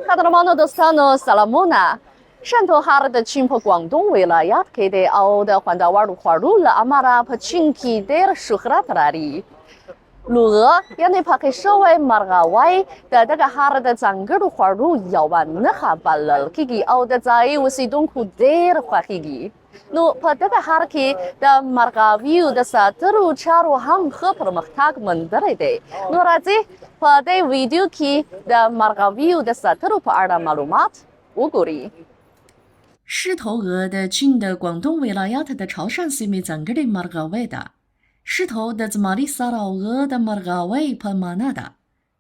قدرمنو دوستانو سلامونه. شنتو ښار د چین په ګوانګدونګ ولایت کې دی او د خوندورو خوړو له امله په چین کې ډېر شهرت لري. لوغه یعنې پخې شوی مرغاوی د دغه ښار د ځانګړو خوړو یوه نښه بلل کېږي او د ځایي اوسېدونکو ډېر خوښېږي. نو په دغه ښار کې د مرغاویو د ساتلو چارو هم ښه پرمختګ موندلی دی. نو راځئ په دې ویډیو کې د مرغاویو د ساتلو په اړه معلومات وګورئ. 狮头鹅د چین د ګوانګدونګ ولایت د چاوشان سیمې ځانګړې مرغاوی ده. 狮头د زمري سر او غه د مرغاوۍ په مانا ده.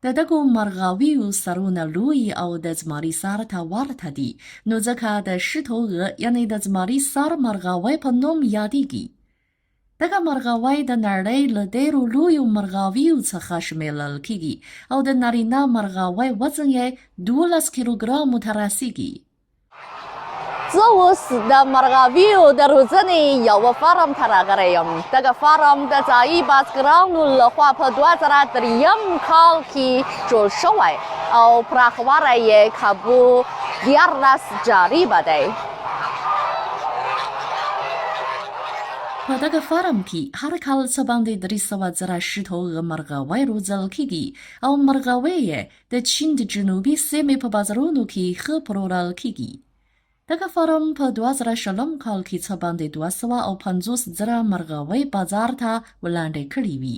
د دغو مرغاویو سرونه لوی او د زمري سر ته ورته دي، نو ځکه د 狮头鹅یعنې د زمري سر مرغاوۍ په نوم یادېږي. دغه مرغاوی د نړۍ له ډېرو لویو مرغاویو څخه شمېرل کېږي او د نارینه مرغاوی وزن یې 12 کیلوګرامو ته رسېږي. زه اوس د مرغاویو د روزنې یوه فارم ته راغلی یم. دغه فارم د ځایي بزګرانو لخوا په 2003 کال کې جوړ شوی او پراخوالی یې کابو 13 جریبه دی. په دغه فارم کې هر کال څه باندې 300 زره 狮头鹅مرغاوی روزل کېږي او مرغاوی یې د چین د جنوبي سیمې په بازارونو کې ښه پلورل کېږي. دغه فارم په 2020 کال کې څه باندې 250 زره مرغاوی بازار ته وړاندې کړې وي.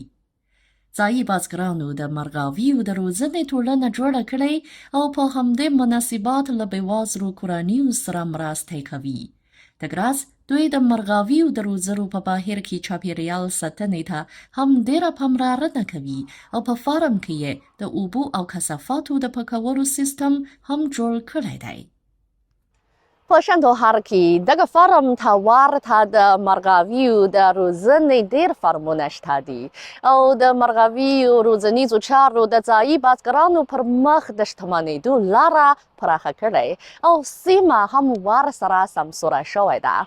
ځایي بزګرانو د مرغاویو د روزنې ټولنه جوړه کړې او په همدې مناسبت له بېوزلو کورنیو سره مرستې کوي. دغه راز دوی د مرغاویو د روزلو په بهیر کې چاپېریال ساتنې ته هم ډېره پاملرنه کوي او په فارم کې یې د اوبو او کثافاتو د پاکولو سیستم هم جوړ کړی دی. په شندو ښار کې دغه فارم ته ورته د مرغاویو د روزنې ډېر فارمونه شته دي او د مرغاویو روزنیزو چارو د ځایي بزګرانو پر مخ د شتمنېدو لاره پراخه کړې او سیمه هم ورسره سمسوره شوې ده.